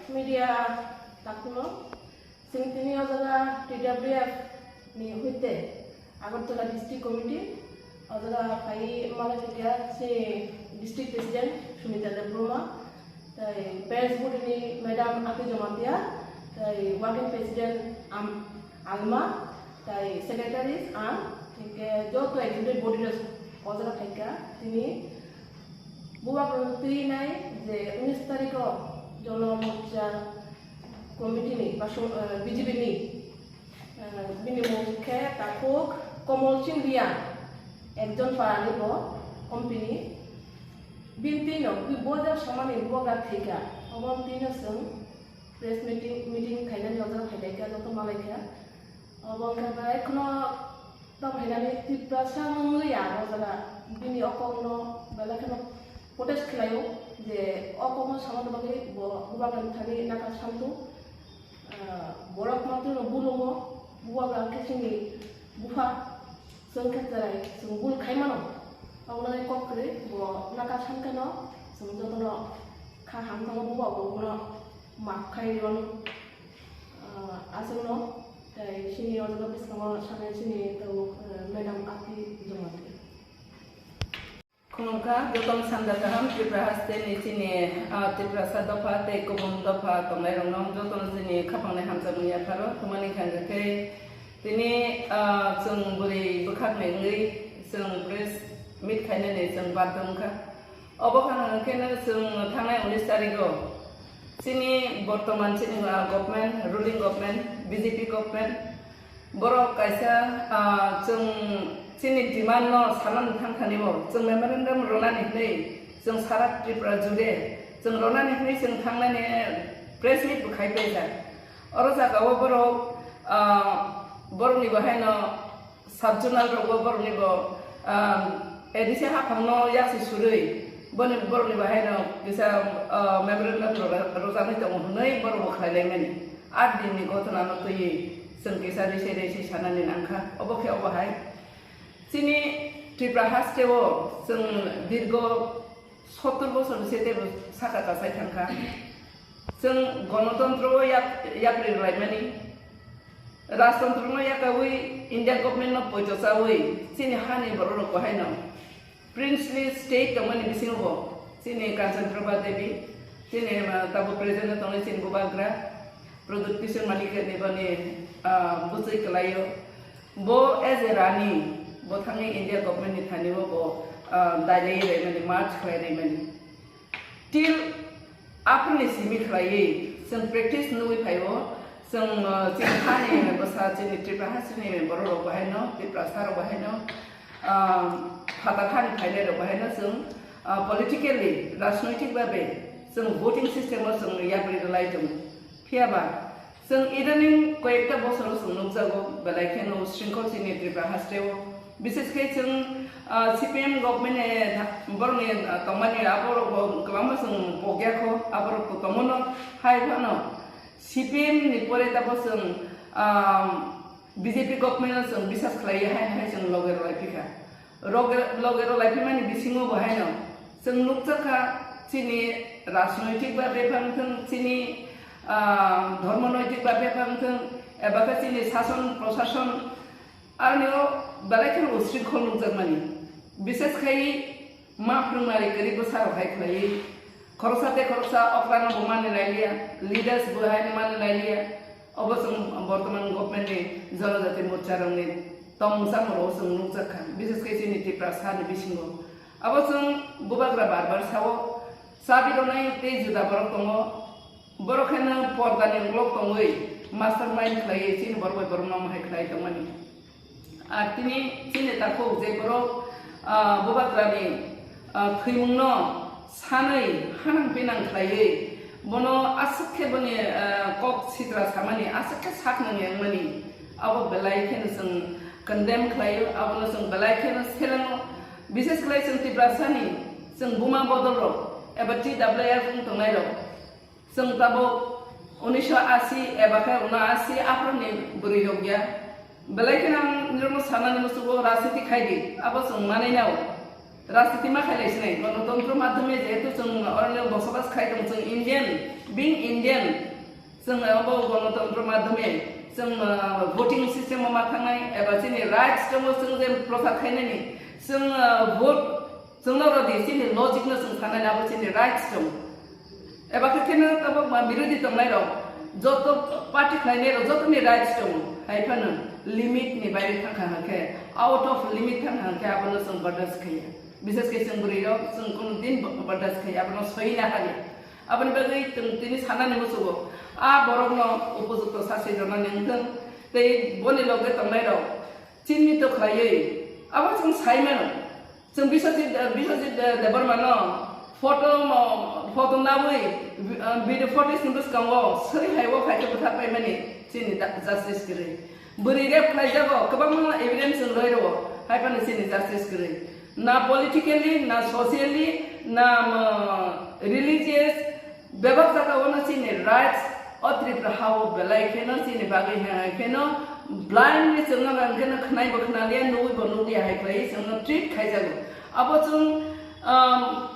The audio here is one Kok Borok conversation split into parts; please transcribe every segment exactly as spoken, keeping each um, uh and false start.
Media takhukno, chwng tini o jaga T W F ni hoite Agartala District Committee o jaga phai mala thikya se District President Sumita Debbarma, tai Parents Body ni Madam Api Jamatia, tai Working President Am-, Alma, tai Secretaries ang, hingke joto executive body rok o jaga phaikha. Tini bubagrano twi nai je unis tarikh o Jono Morcha Committee ni ba song-, eh, B J P ni, eh, bini mung khe takhuk Komol Singh Riya, ekjon parani bo company. Bini twi no bui bojar samani bubagra thwikha, obo twi no chwng press meeting, meeting khainani o jaga phailaikha, joto malaikha. Obo wngkha bai kheno tamo hinani Tiprasa wngwi ya o jaga bini o kokno belai kheno protest khlaio je o kokno samani bagwi bo bubagrani thani naka santu, ah, borok matwino bulumo, bubagra khe chini bupha, chwng khe chwrai chwng bul khai mano. Obo nai kok kwrwi bo naka san kheno chwng jotono kha hamjakgo bubagrano map khai rwmani. Ah, aswkno, tei chini o jaga bwskango sanai chini tabuk, eh, Madam Api Jamatia. Khulumkha, jotono sanja kaham Tripura haste ni chini, ah, Tiprasa dopha tei kubun dopha tongnai rokno jotono chini khapangni hamjakmung yapharo. Thumani hwnkha khe tini, ah, chwng bwrwi bwkhakni wngwi chwng press meet khainani chwng badhyo wngkha. Obo kheno hwnkhe no chwng thangnai unis tarikh o chini bortoman chini, ah, government, ruling government, B J P government, borok kaisa, ah, chwng chini demand no sanani thangthani bo chwng memorandum ronani hwnwi chwng sara Tripura jure chwng ronani hwnwi chwng thangnani press meet bo khai paijak. Oro jaga o borok, ah, borokni bo haino sub-zonal rogo borokni bo, um, A D C haphangno yaksi surwi boni borokni bo haino kisa, uh, memorandum roja-, rojaknai tongo hwnwi borok bo khlai laimani. Aat dinni ghotona no twiwi chwng kisa rese rese sanani nangkha. Obo khe obo hai. Chini Tripura haste o chwng dirgo sottor bosor ni sete bo saka kasai thangkha. Chwng gonotontro o yak-, yapri rwlaimani. Rajtantro no yakawi India government no poito chawi chini hani borok rok bo haino princely state tongmani bisingo bo chini Kanchan Prabha Devi, chini, ah, tabuk present o tongnai chini bubagra Pradyut Kishore Manikya ni boni, ah, bwchwi kwlaio. Bo as a rani, bo thangwi India government ni thani o bo, ah, dailai rwmani, march khlai rwmani. Till aphuru ni simi khlaiwi chwng practice nugwi phaio, chwng, uh, chini hani bwsa chini Tripura hasteni borok rok bo haino, Tiprasa rok bo haino, um, phatar hani phainai rok bo haino chwng, uh, politically, rajnoitik babe chwng voting system o chwng yapri rwlai tongo. Phiya ba, chwng idaning koyekta bosor o chwng nukjago, belai kheno usringkol chini Tripura hasteo. Bishesh khe chwng, ah, C P M government ni tha-, borokni, ah, tongmani aborok bo kwbangma chwng pokya kho, aborok bo tongmano hai phano C P M ni pore tabo chwng, ah, B J P government no chwng bisas khlaiya hai hai chwng loge rwlai phikha. Roge-, loge rwlai phimani bisingo bo haino chwng nukjakha chini rajnoitik ba bepang thwng, chini, ah, dhormonoitik ba bepang thwng, eba khe chini sason prosason aroni o belai kheno usringkhol nukjakmani. Bishesh khai ma phrwngmari kwrwi bwsa rok hai khlaiwi khoroksa tei khoroksa okrano bo mani lailiya, leaders bo haino mani lailiya. Obo chwng bortoman government ni Janajati Morcha rokni tongmung samung rok chwng nukjak kha, bishesh khe chini Tiprasa ni bisingo. Abo chwng bubagra bar bar sao, chabi rwnai tei juda borok tongo, borok khe no porda ni ulo tongwi mastermind khlaiwi chini borok bai borok no hai khlai tongmani. Ar tini chini takhuk je borok, ah, bubagrani, ah, thwimungno sanwi hanang pinang khlaiwi bono aswk khe boni, ah, kok sitra samani, aswk khe sak nang yangmani, abo belai kheno chwng condemn khlaio, abono chwng belai kheno selengo. Bishesh khlai chwng Tiprasani chwng buma bodol rok eba T W F wng tongnai rok, chwng tabuk unisho asi eba khe uno asi aphuru ni bwrwi rok ya. Belai kheno ang nirokno sanani muchungo rajniti khai di, abo chwng manwi nao. Rajniti ma khailai sinai, gonotantro madhyome jehetu chwng oroni bosobas khai tong, chwng Indian, being Indian, chwng abo gonotantro madhyome chwng, ah, voting system o ma thangnai, eba chini rights tongo chwng je prochar khainani, chwng, ah, vote chwngno rodi, chini logic no chwng sanani, abo chini rights tongo. Eba khe kheno tabok ma birodhi tongnai rok, joto party khlainai rok, jotoni rights tongo. Hai phano limit ni baire thangkha hwnkhe, out of limit thangkha hwnkhe abono chwng bardas khaiya. Bishes khe chwng bwrwi rok chwng kono din bardas khaiya, abono soi na hali. Aboni bagwi chwng tini sanani musugo, a borokno upojukto sasi rwnani wngthwng, tei boni loge tongnai rok chinni to khlaiwi abo chwng sai mano. Chwng Biswajit, eh, Biswajit, eh, Debbarmano photo mo, photo nawi, eh, video footage ni bwskango sori hai o khai khe bwthar paimani chini da-, justice kwrwi. Bwrwi rape khlaijago, kwbangma evidence chwng roi rwo, hai phano chini justice kwrwi. Na politically, na socially, na, um, religious, bebak jaga o no chini rights, o Tripura ha o belai kheno chini bagwi hai kheno blindly chwngno hwnkhe no khwnai bo khwnaliya, nugwi bo nukliya hai khlai chwngno treat khaijago. Abo chwng, um,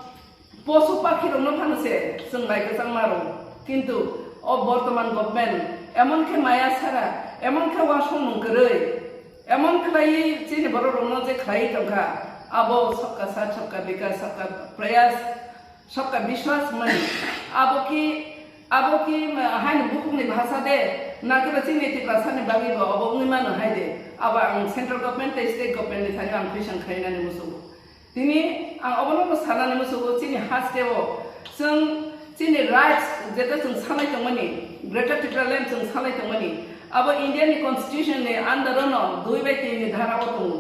posu pakhi rokno phano se chwng bai kwchangma rwo. Kintu o bortoman government emon khe maya sara, emon khe uansukmung kwrwi, emon khlaiwi chini borok rokno je khlaiwi tongkha, abo sabka saath, sabka vikas, sabka prayas, sabka biswas hwnmani. Abo ki, abo ki, ma, haini bukhukni bhasha de, na khe ba chini Tiprasani bagwi bo abo wngwi mano hai de. Abo ang central government tei state government ni thani ang question khlainani musugo. Tini ang obono bo sanani musugo, chini haste o chwng chini rights jeta chwng sanai tongmani, Greater Tipraland chwng sanai tongmani, abo India ni constitution ni under o no dui bai tin ni dhara o tongo.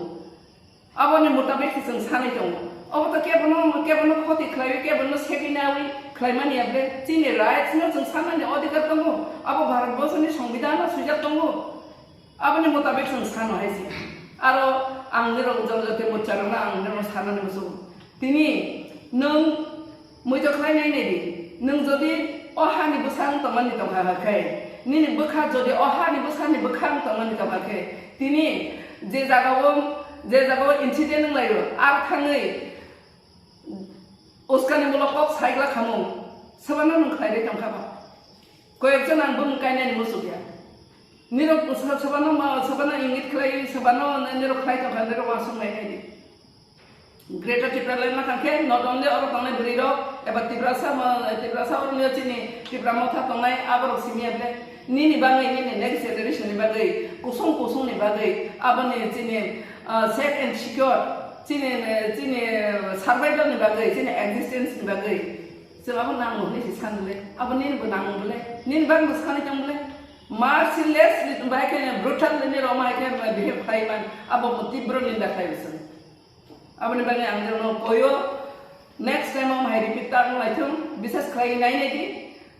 Aboni mutabik se chwng sanwi tongo. Obo to kebono, kebono khoti khlaiwi, kebono seginawi khlaimani ya ble. Chini rights no chwng sanani odhikar tongo. Abo Bharat Borso ni Songbidan o swijak tongo. Aboni mutabik chwng sano hai se. Aro ang nirok Janajati Morcha rokno ang nirok sanani musugo. Tini nwng Muitok khlai nai nai di, nwng jodi o hani bwsang tongmani tongkha khe, nini bwkha jodi o hani bwsani bwkhang tongmani tongkha khe, tini je jagao, je jagao incident wnglaio, ar thangwi uskanimulok kok saigla khamung, swbano nwng khlai ri tongkha ba? Koyekjon ang bumung kainani muchukya. Nirok sa-, sabano ma-, sabano ingit khlai, sabano nirok khlai tongkha, nirok uansuk nai nai di. Greater Tipraland ma kha khe, not only oro tongnai bwrwi rok, eba Tiprasa ma-, Tiprasa oro nio chini Tipra Motha tongnai, aborok simi ya ble. Nini bagwi, nini next generation ni bagwi, kusung kusung ni bagwi, aboni chini, ah, safe and secure, chini, chini survival ni bagwi, chini existence ni bagwi. Chwng abo nango hwnwi se san le, abo nini bo nango bole, nini bagwi bo sanwi tong bole. Mercilessly, bahai khe brutally nirok bahai khe behave khlai man, abo bo tibro ninda khlai bwswng. Aboni bagwi ang nirokno koyo, next time o bahai repeat ta wng lai thung, bisas khlai nai nai di.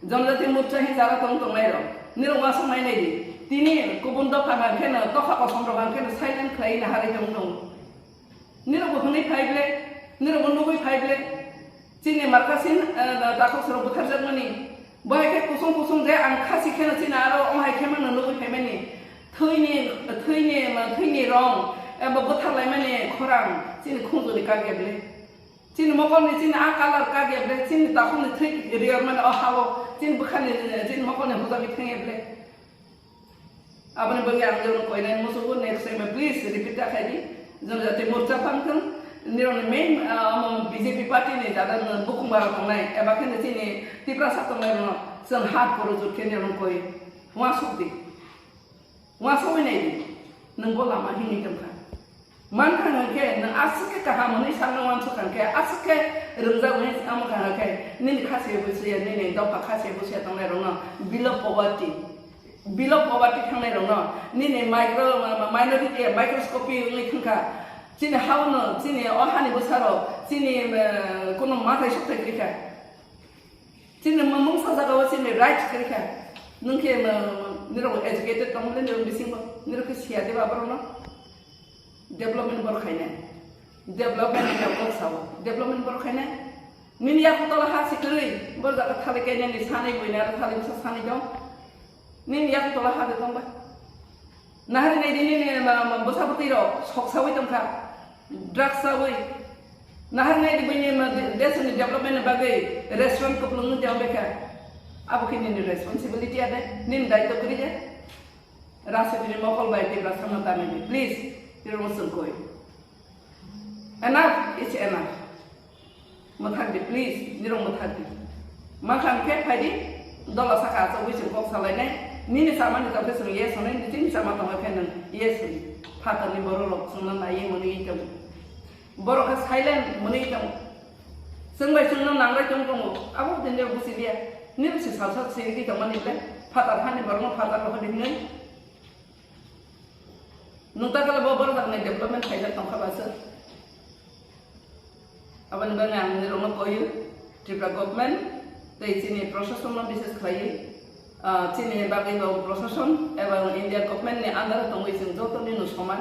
Janajati Morcha hi jara tong tong nai rok, nirok uansuk nai nai di. Tini kubun dopha hwn khe no, dopha kosom rok hwn khe no silent khlai na harwi tong tong. Nirok bo hwnwi phai ble, nirok bo nugwi phai ble. Chini markasin, eh, takhuk sorok butharjakmani. Bo hai khe kusung kusung je ang khasi kheno chini aro ong hai khe mano nugwi phaimani. Thwini, thwini, thwini rong, eh, bo butharlaimani khorang, chini khunjuni kagya ble. Chini mokolni chini a colour kagya ble, chini takhukni thwi riyormani o hao, chini bwkhani, chini mokolni hujagwi thangya ble. Aboni bagwi ang nirokno koinai musugo, next time please repeat ta khai di. Janajati Morcha phang thung, nirokni main, ah, omo B J P party ni jada no bukung bara tongnai, eba khe chini Tiprasa tongnai rokno chwng hat koro jut khe nirokno koi. Uansuk di. Uansugwi nai di. Nwng bo lama himwi tongkha. Mankha hwnkhe, nwng aswk khe kaham hwnwi sakno uansuk kha hwnkhe, aswk khe rwngjak hwnwi tamo kha hwnkhe, nini khasiya busiya, nini dopha khasiya busiya tongnairokno below poverty, below poverty thangnairokno, nini micro, minority, microscopy wngwi thangkha, chini haono, chini o hani bwsarok, chini, eh, kunu mathai sokthai kwrwi kha. Chini mung sajagao chini right kwrwi kha. Nwng khe, um, nirok educated tong bole nirok bisingo, nirok khe siya de ba borokno? Development borok khainai. Development ni borok sao. Development borok khainai. Nini yakung tola ha si kwrwi, bor jaga thali kainani sanai buina aro thali bwsa sanai dong. Nini yakung tola ha de tong ba? Nahari nai di nini ma, ma, bwsa bwtwi rok sok sawi tongkha. Drugs sawi. Nahar nai di buini ma de-, desni development ni bagwi restaurant kuplung nung tong bekha. Abo khe nini responsibility ade, nini daitw kwrwi ya. Rajniti ni mokol bai Tiprasa no tamni di, please, nirok no chwng koi. Enough is enough. Mwthak di, please, nirok mwthak di. Mankha khe phai di, dola saka achugwi chwng kok salainai. Nini samani tong khe chwng yes hwnwi, nini chini sama tong khe nwng yes hwnwi. Phatarni borok rok chwngno naiwi mwnwi tong. Borok khe silent mwnwi tong. Chwng bai chwngno nangrai tong tongo. Abo tini busi dia. Nini si salsa sirigwi tongmani ble. Phatar hani borokno phatar rok hwnwi. Nung ta kala bo borok ni development khaijak tongkha ba se. Aboni bagwi ang nirokno koyo, Tripura government tei chini proshasonno bishes khlaiwi, ah, chini bagwi bo proshashan eba India government ni under o tongwi chwng joto nino soman,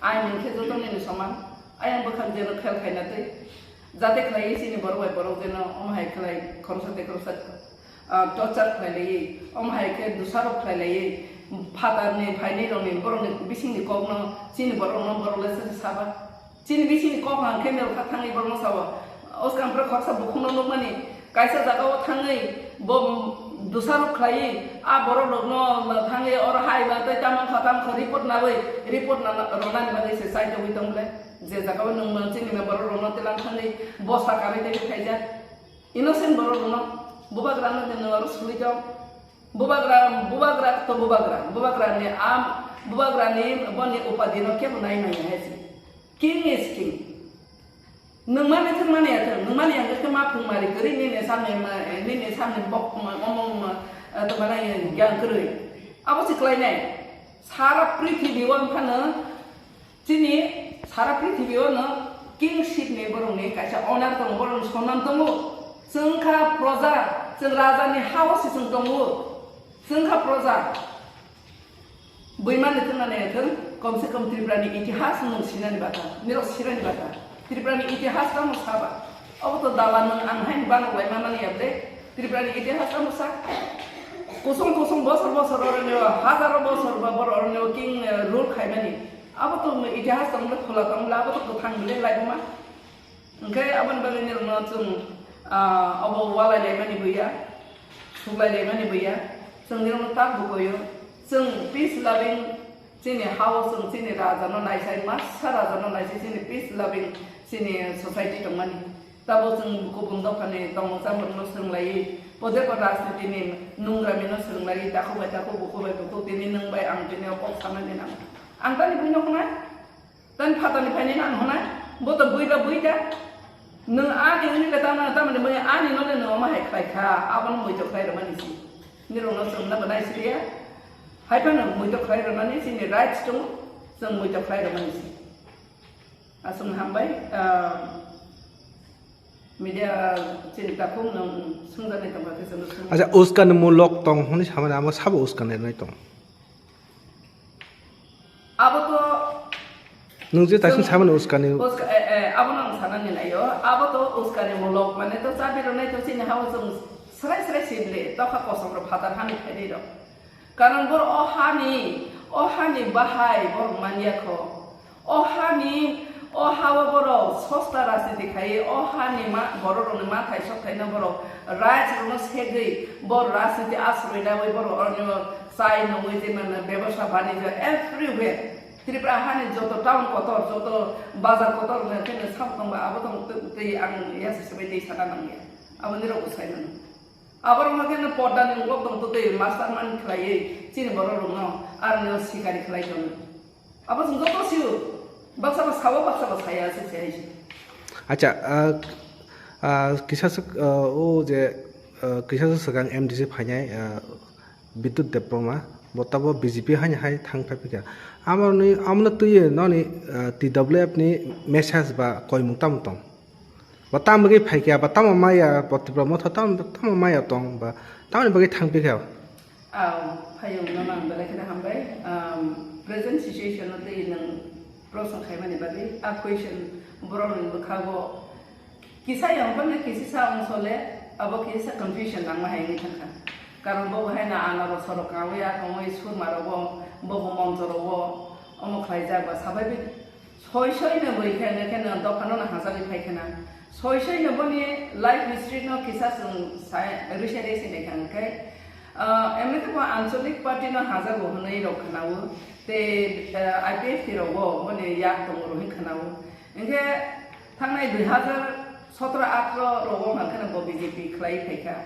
ain hwnkhe joto nino soman, ayang bwkhak jeno khel khaina twi jate khlaiwi chini borok bai borok jeno omo hai khlai khoroksa tei khoroksa ah, torture khlai laiwi, omo hai khe dusarok khlai laiwi, phatarni phainwi rokni borokni bisingni kokno chini borokno borok le se saba. Chini bisingni kok hang khe mel kha thangwi borokno sabo. Oskang bwrwi khoroksa bukhukno nukmani kaisa jagao thangwi bo dusarok khlaiwi a borok rokno thangwi oro hai ba tei tamang kha tamang kha report nawi report na ronani bagwi se chai tongwi tong le je jagao nwng chini borok rokno tilang thangwi bosta karwi tei khaijak. Innocent borok rokno bubagra no de nwng aro suri tong. Bubagra, bubagra to bubagra, bubagra ni am, bubagra ni boni upadi no kebo nai manya hai se. King is king. Nwng mani thwng mani ya thwng, nwng mani ya thwng ma phung mari kwrwi nini samni ma, nini samni bok ma, omong ma, to mana ya gyang kwrwi. Abo se klai nai. Sara prithibi o wngkha no Chini sara prithibi o no kingship ni borok ni kaisa honor tongo, borok ni sonman tongo. Chwng kha proja, chwng raja ni ha o se chwng tongo. Chwng kha proja. Bui mani thwng nani thwng, kom se kom Tripura ni itihas nwng sinani bata, nirok sinani bata. Tripura ni itihas tamo saba. Obo to dala nwng ang haini banok lai manmani ya ble. Tripura ni itihas tamo sa. Kusung kusung bosor bosor oro nio, hazaro bosor ba bor oro nio king, eh, rule khaimani. Abo to itihas tong le, khula tong le, abo to kwthang le laibuma. Hwnkhe aboni bagwi nirokno chwng, ah, obo walai laimani buya, suklai laimani buya, chwng nirokno tak bukoyo. Chwng peace loving, chini hao chwng chini rajano naisai, masa rajano naisai chini peace loving chini society tongmani. Tabo chwng kubun dophani tongmung chamungno swrwnglaiwi, pode po rajnitini nungramino swrwnglaiwi, takhuk bai takhuk, bukhuk bai bukhuk, tini nwng bai ang tini o kok sanani nango. Ang tani buino hwnai? Tani phatani phaini nang hwnai? Bo to bui ba bui ta. Nwng ani wngwi le tamo, tamoni bui ani no le nwng omo hai khlai kha, abono muitok khlai rwmani si. Nirokno chwngno bo naisiriya. Hai phano muitok khlai rwnani chini rights tongo, chwng muitok khlai rwmani si. Aswk hambai, ah, media chini takhuk nwng swngjani tongkha khe chwngno swng. Acha, uskani mulok tong hwnwi samani amo sabo uskani rwnai tong. Abo to nwng je taising chwng samani uskani. Uska-, eh, eh, abono ang sanani naio. Abo to uskani mulok mane to chabi rwnai to chini hao chwng srai srai sibli tokha kosom rok phatar hani phaini rok. Karon bor o hani, o hani bahai bor manya kho. O hani, o hao borok sosta rajniti khai, o hani ma-, borok rokni mathai sokthai no borok rights rokno segwi, bor rajniti asroi nawi borok oroni chai nongwi je mano bebosa banija everywhere. Tripura hani joto town kotor, joto bazar kotor hwnwi khe nwng sabo tongba abo tong twi, twi ang yasa sebai tei sana nangya. Aboni rok bwsai mano. Aborok no khe no porda ni ulo tong twi master man khlaiwi chini borok rok no aroni o sikari khlai tongo. Abo chwng joto sio. Baksa ba sao, baksa ba saya se se hai se. Acha, ah, ah, kisa swk, ah, o je, ah, kisa swk swkang M D C phainai, ah, Bidyut Debbarma, bo tabo B J P haino hai thang phai phikha. Amoni, amoni twiwi noni, ah, T W F ni message ba koimung tamo tong? Ba tamo bagwi phaikha, ba tamo maya, bo Tipra Motha tamo, tamo maya tong, ba tamoni bagwi thang phikha? Aw, phayung no nang belai kheno hambai. Um, present situation no twi nwng proshno khaimani bagwi, a question borok ni bwkhago kisa yong phano kisisa ongso le, abo kisa confusion nangma hai wngwi thangkha. Karon bo hai na ana ro sorok kangwi, a kangwi surma rogo, bo bo moncho rogo, omo khlaijak ba sabai bi Soi soi no bui khe, hwnkhe no dophano no hajagwi phai khna. Soi soi no boni life history no kisa chwng sai, rwsai rwsai nai kha hwnkhe, ah, emni khe bo Anchalik party no hajago hwnwi rok khna-o, tei, ah, I P F T rogo boni yak tongo hwnwi khna-o. Hwnkhe thangnai dui hazar sotro atro rogo hwnkhe no bo B J P khlai phai kha.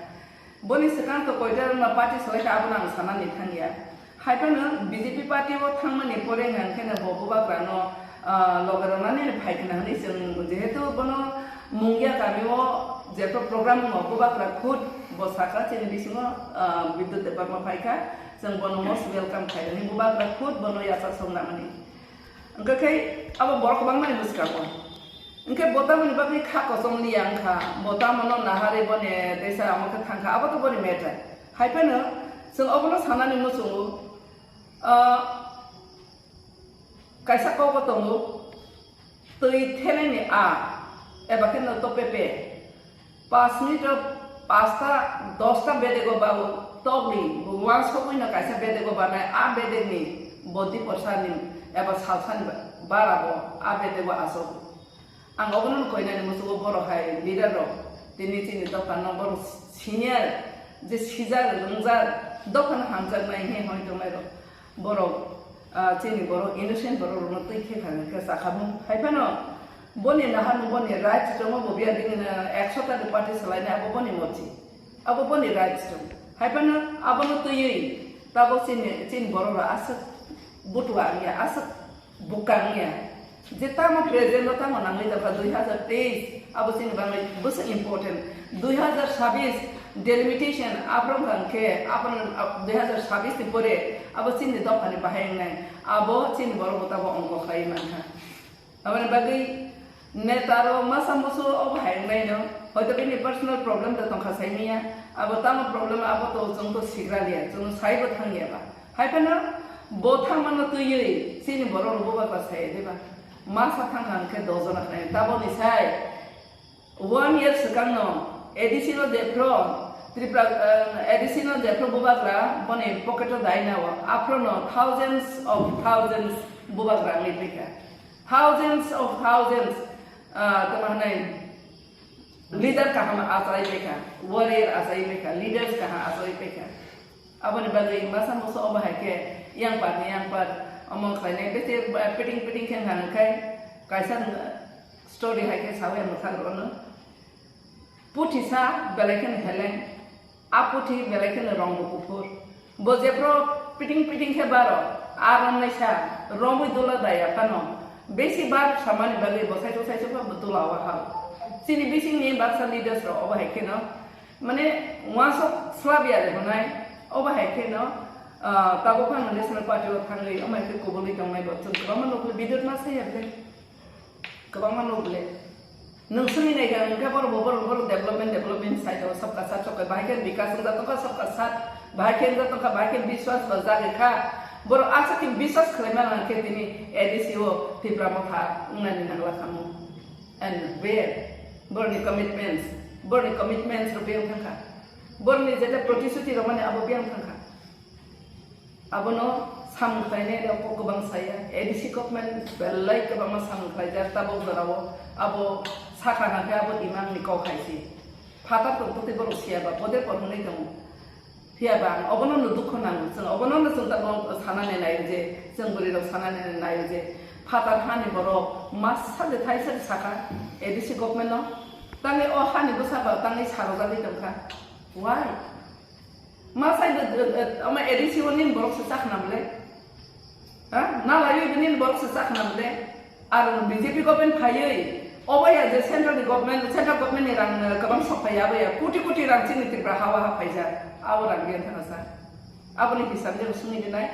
Boni swkang to koitor no party salai kha, abono ang sanani thangya. Hai phano B J P party o thangmani pore hwnkhe no bo bubagra no, ah, loge rwnani phai khna hwnwi chwng, jehetu bono Mungia kami o jeto program no bubagra khud bo saka chini bisingo, ah, Bidyut Debbarma phai kha, chwng bono most welcome khai hwnwi bubagra khud bono yachak song nangmani. Hwnkhe khe abo borok kwbangma ni bwskango. Hwnkhe bo tamoni bagwi kha kosom liya wngkha, bo tamono naharwi boni teisa amo khe thangkha, abo to boni matter. Hai phano chwng obono sanani muchungo, ah, kaisa kokbo tongo, twi thenani a, eba khe no to pepe. Paanch minute o pasta dosta bedego ba tokni uansugwi no kaisa bedego banai, a bedegni body porsani eba salsani bara bo a bedego aswk. Ang obono koinani musugo borok hai leader rok tini chini dophano borok senior je sijak wngjak dophano hamjaknai he hoi tongnai rok. Borok, ah, chini borok innocent borok rokno twi khe kha khe sakha mung. Hai phano boni naharno boni rights tongo, bo biya bini na ekso ta party salainai, abo boni morji. Abo boni rights tong. Hai phano abono twiwi tabok chini, chini borok rok aswk butua wngya, aswk bwkang wngya. Je tamo present o tamo nangwi tongkha dui hazar teis, abo chini bagwi bwswk important. Dui hazar sabis delimitation aphro wngkha hwnkhe, aphro, ah, dui hazar sabis ni pore abo chini dophani bahai wngnai, abo chini borok bo tabo ongkho khlaiwi mankha. Aboni bagwi neta rok masa musu o bahai wngnai no, hoito bini personal problem da tongkha sai manya, abo tamo problem abo to chwng to sigra liya, chwng sai bo thang ya ba. Hai phano bo thangmano twiwi chini borok rok bubagra sai ya de ba. Masa thang kha hwnkhe doh jona khnai. Taboni sai one year swkangno A D C no jephru Tripura, eh, A D C no jephru bubagra boni pocket o dai nao. Aphrono thousands of thousands bubagra wngwi phaikha. Thousands of thousands, ah, tamo hwnwi leader kaham achai phaikha, warrior achai phaikha, leaders kaham achai phaikha. Aboni bagwi masa musu omo hai khe yang par ni yang par omo khlainai bese, ah, piting piting khe hwnka hwnkhe kaisa story hai khe sawi ang mwthang rwno. Puthi sa belai kheno heleng, a puthi belai kheno rong bo kuphur. Bo jephru piting piting khe baro, a romnai sa romwi dula daya phano besi bar samani bagwi bo saichuk saichuk khe bo dula o ha. Chini bisingni baksa leaders rok obo hai kheno mane uansuk slab ya le hwnai, obo hai kheno, ah, tabuk phano National Party o thangwi omo hai khe kubulwi tongnai bo chwng kwbangma nukli video ma saya ble. Kwbangma nuk le. Nwng swngwi naikha, hwnkhe borok bo borok, borok development, development sai tongo, sabka sath, sabka bahai khe bikas wngya tongkha, sabka sath bahai khe wngya tongkha, bahai khe biswas rwjak kha. Borok aswk khe biswas khlaima nang khe tini A D C o Tipra Motha wngnani nangla khamu. And where? Borokni commitments, borokni commitments rok biyang thangkha. Borokni jeta protishuti rwmani abo biyang thangkha. Abono samung khlainai rok kok kwbang saya. A D C government belai kwbangma samung khlaijak tabuk jorao. Abo sakha hwnkhe abo imang ni kok hai se. Phatar tong twi borok siya ba, bode por hwnwi tongo. Phiya ba ang obono no dukho nango. Chwng obono no chwng tabuk sanani naio je, chwng bwrwi rok sanani naio je, phatar hani borok masa je thaisa sakha A D C government no. Tangwi o hani bwsa ba tangwi sarojagwi tongkha. Why? Ma sai de, de, de, ama A D C o nini borok se chakna bole? Ha? Na laiwi nini borok se chakna bole? Ar B J P government phaiwi, obo ya je central ni government, central government ni rang, eh, kwbang sok phai abo ya, koti koti rang chini Tripura hawa ha phaijak. Abo rang biyan thana sa. Aboni hisab je sungwi dinai,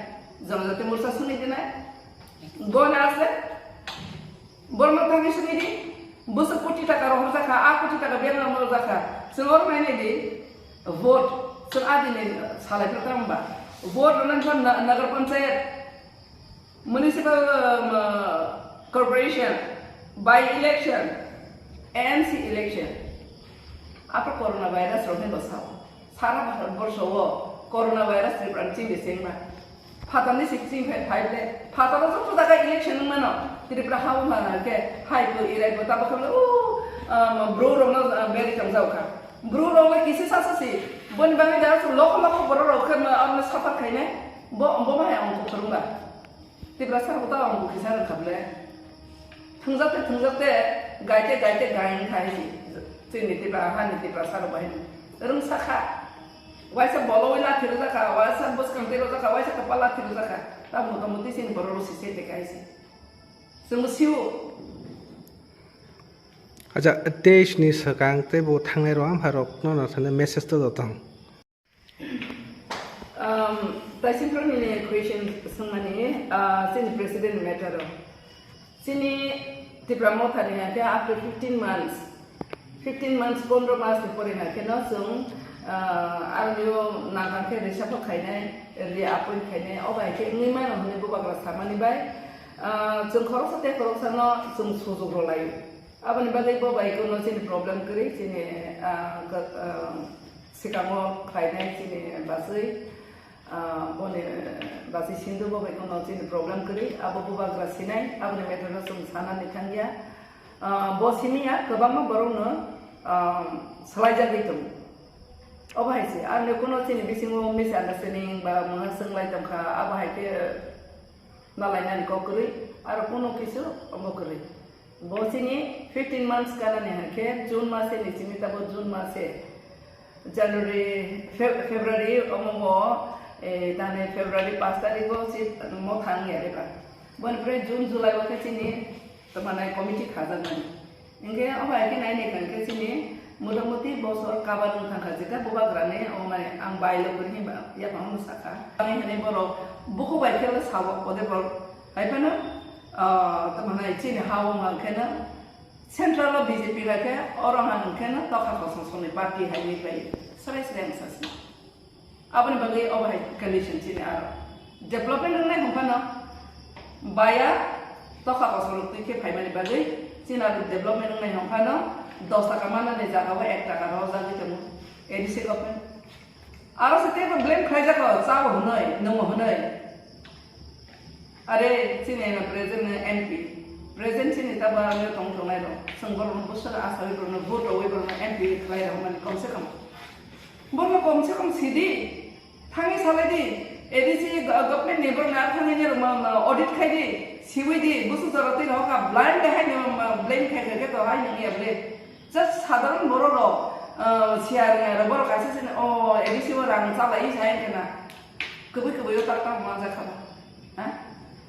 Janajati Morcha sungwi dinai. Gona ase. Borno thangwi simi di, bwswk koti taka rohorjakha, a koti taka biyang rohorjakha. Chwng oro nainai di, vote, chwng adini salai phano tamo ba? Vote rwnani phano na-, Nagar Panchayat, Municipal, um, uh, Corporation, by election, A M C election. Aphro corona virus rok hinba sao. Sara Bharat borsho o corona virus Tripura ni chini sengma. Phatarni sixteen phai phai le. Phataro joto jaga election wng mano. Tripura ha wng mano ke. Hai bo irai bo tabo khamle, o, um, bro rokno, um, beri tong jao kha. Bro rok le kisi sasa si. Boni bagwi da su lokho lokho borok rok khe ma, amne suffer khainai. Bo, bo bahai ang kok rung ba. Tiprasa bo ta ang kisa rang khable. Thwngjak te, thwngjak te, gai te, gai te, gai wng kha hai si. Chini Tipra, hani Tiprasa rok bahai rung sakha. Waisa bolo wi lathi rwjak kha, waisa bwskang tei rwjak kha, waisa kwpal lathi rwjak kha. Ta motamoti chini borok rok si se te kai si. Chwng bo sio. Acha, teis ni swkang tei bo thangnai rok, ampha rok no na thani message to do tong. Um, Taisingpro nini question swngmani, ah, chini president matter o. Chini Tipra Motha ni hake after fifteen months, fifteen months, pondro mas ni pore hake no chwng, ah, aroni o nangkang khe reshuffle khainai, reappoint khainai, o bai khe wngwi mano hwnwi bubagra samani bai, ah, chwng khoroksa tei khoroksa no chwng sujuk rwlai o. Aboni bagwi bo bai kono chini problem kwrwi, chini, ah, ga-, ah, Swkango khlainai chini bachwi, ah, boni bachwi Sindhu bo bai kono chini problem kwrwi, abo bubagra sinai, aboni matter no chwng sanani thangya. Ah, bo simi ya kwbangma borokno, ah, swlaijagwi tongo. Obo hai se, ang kono chini bisingo misunderstanding ba mungha chwnglai tongkha, abo hai khe, nalainani kok kwrwi, aro kuno kisu omo kwrwi. Bo chini fifteen months kanani hwnkhe June mase ni simi tabo June mase, January, Feb-, February omo bo, eh, tani February paanch tarikh o si mo thang ya reba. Boni pore June, July o khe chini tongmani committee khajakmani. Hinkhe o bai khe nai naikha hinkhe chini motamoti bosor kabar wng thangkha, jeta bubagrani o mai ang bailok hinwi ba yaphang no sakha. Ang hinwi borok bukhuk bai khe sao, ode borok hai phano, ah, tamo hinwi chini ha wng khe no central o B J P bai khe oro ha wng khe no tokha kosong songni party hai ni bai srai srai ang sasi. Aboni bagwi obo hai condition chini aro. Development wngnai hwnphano baya tokha kosorok twi khe phaimani bagwi chini aro development wngnai hwnphano dos taka mannani jaga o ek taka rojagwi tongo A D C government. Aro se teibo blame khlaijago, chao hwnwi, nwngo hwnwi. Are chini present ni M P, present chini tabo ang tong tongnai rok, chwng borok no bwswk asawi borok no vote rwi borok no M P khlai rok mani komse kom. Borok no komse kom sidi, thangwi salai di, A D C go-, government ni borok no thangwi ni rok ma, ma audit khai di, siwi di, bwswk jora twi rok ka blind de hai no ma blame khai khai khe to hai nang ya ble. Just sadharon borok rok, ah, siya rwngnai rok borok kaisa sini, o A D C o rang chalai sai khe na. Kwbwi kwbwi o tak tak manjak kha ba. Ha?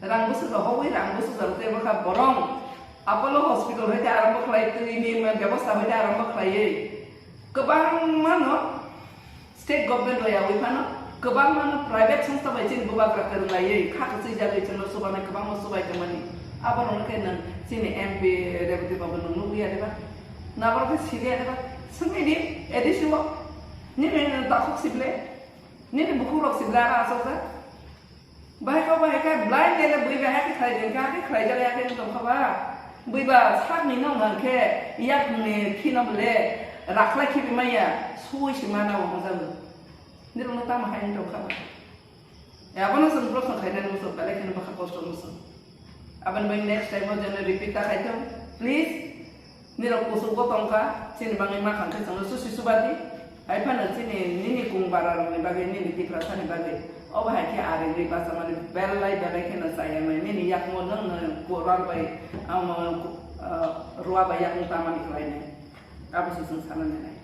Rang bwswk rok hogwi rang bwswk rok tei bwkha borong Apollo hospital hoite arambo khlai twi ni bebosta hoite arambo khlaiwi. Kwbangma no state government rok yawi phano kwbangma no private songsta bai chini bubagra kwrwnglaiwi kha kwchwijagwi chwngno chubanai kwbangma chubai tongmani. Abo rokno khe nwng chini M P Rebati Babu nwng nukliya de ba? Naborok khe siliya de ba? Swngwi di A D C o. Nini takhuk sible? Nini bukhuk rok sible aro achukjak? Bahai kha, bahai kha, blind le bui bahai khe khlai den kha, khe khlai jak ya khe tong kha ba. Bui ba sak ni nong hang khe yak ni khino bole rakhlai khibi maya, sui si mana bo hang jago. Nirok no tamo hai tong kha ba. Ya, abono chwng proshno khainani muchung, belai kheno bwkha kosto muchung. Aboni bai next time o jeno repeat ta khaithung, please. Nirok kuchukgo tongkha, chini bagwi makhang khe chwngno susi subadi. Hai phano chini nini kung bara rokni bagwi, nini Tiprasani bagwi. Obo hai khe arirwi bachamani belai belai kheno chayamani. Nini yakmo nwng, nwng kwrwng bai, amo, ah, ruwa bai yakung tamani khlainai. Abo se chwng sanani nai.